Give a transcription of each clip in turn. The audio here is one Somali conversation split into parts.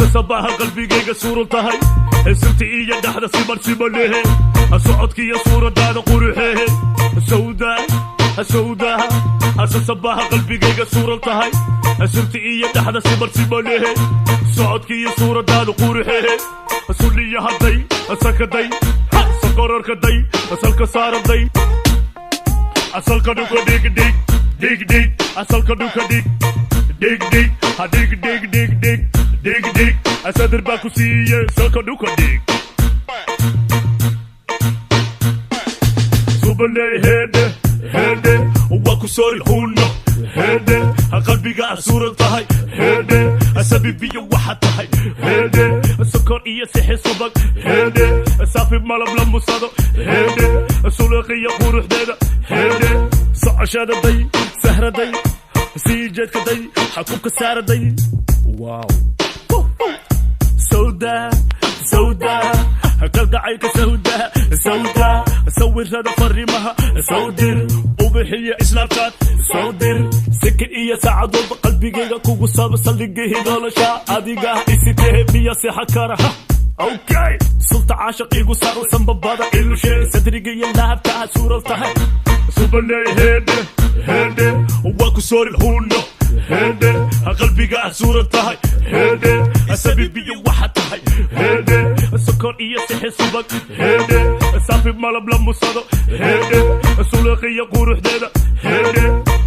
Sasabaha qalbigayga suuran tahay, sinta iyo dhaxda siman simalehe, socodkiiyo suuradaada quruxehe. Sawda, sawda, sasabaha qalbigayga suuran tahay, sinta iyo dhaxda siman simalehe, socodkiiyo suuradaada quruxehe. Sulliya hadday sakaday, sokororkaday, salka saaraday, asalka dhuka dhig dhig dhig dhig, asalka dhuka dhig dhig dhig, ha dhig dhig dhig dhig dhig dhig, asadir baa ku siiye, salka dhuka dhig. Subaley heedhe heedhe, waa ku soori huno heedhe, qalbiga suuran tahay heedhe, sabibiyo waxaad tahay heedhe, sokor iyo sixi subag heedhe, saafi malab la musado heedhe, suluqiyo quruxdeeda heedhe, socoshada day, sahraday, sii jeedkaday, xakubka saaraday. Wow, sawda, sawda, kalgacaylka sawda, sawda, sawirada fariimaha sawdir, ubixiyo Snapchat sawdir, sikir iyo saacad walba qalbigayga kugu saba, saldhigihii nolosha adiga isitee miya sexa kara? Okay, sulta caashaq igu saro, sambabada ilushe, sadriga iyo laabta suural tahay. Subaley heedhe heedhe, waa ku soori huno heedhe, qalbiga suuran tahay heedhe, sabibiyo waxaad tahay heedhe, sokor iyo sixi subag heedhe, saafi malab la musado heedhe, suluqiyo quruxdeeda heedhe,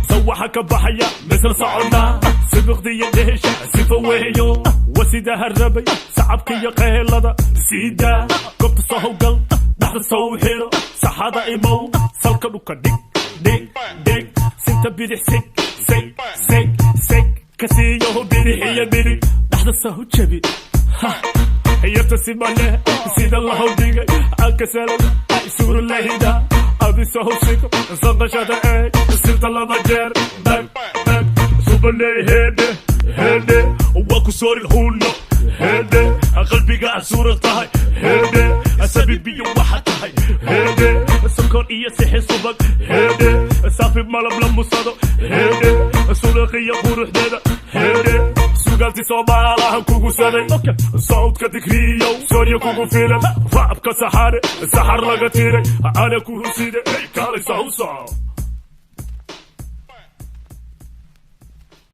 sawaxa ka baxaya misla soconnaa, sibiqdiyo dheesha sifa weeyo, wasida harabay, sacabka iyo qehelada siidaa, goobta soo howgal, dhaxda soo xiro, saxada imow, salka dhuka dhig dhig dhig, sinta bidix sig sig sig sig ka siiyo, bidix iyo midig dhaxda soo jabi. Yarta sima leh, sida la howdhigay akasalay suuralahida, adi soo sigo, sanqashada eeg, silta laba jeer dag dag. Subaley heedhe heedhe, waa ku soori huno heedhe, qalbiga suuran tahay heedhe, sabibiyo waxaad tahay heedhe, sokor iyo sixi subag heedhe, saafi malab la musado heedhe, suluqiyo quruxdeeda heedhe, sugaanti Soomaalahan kugu saday, sawdka digriyow, soorya kugu filan, raabka saxaare saxar laga tiray, ana ku huside, kaalay sawso.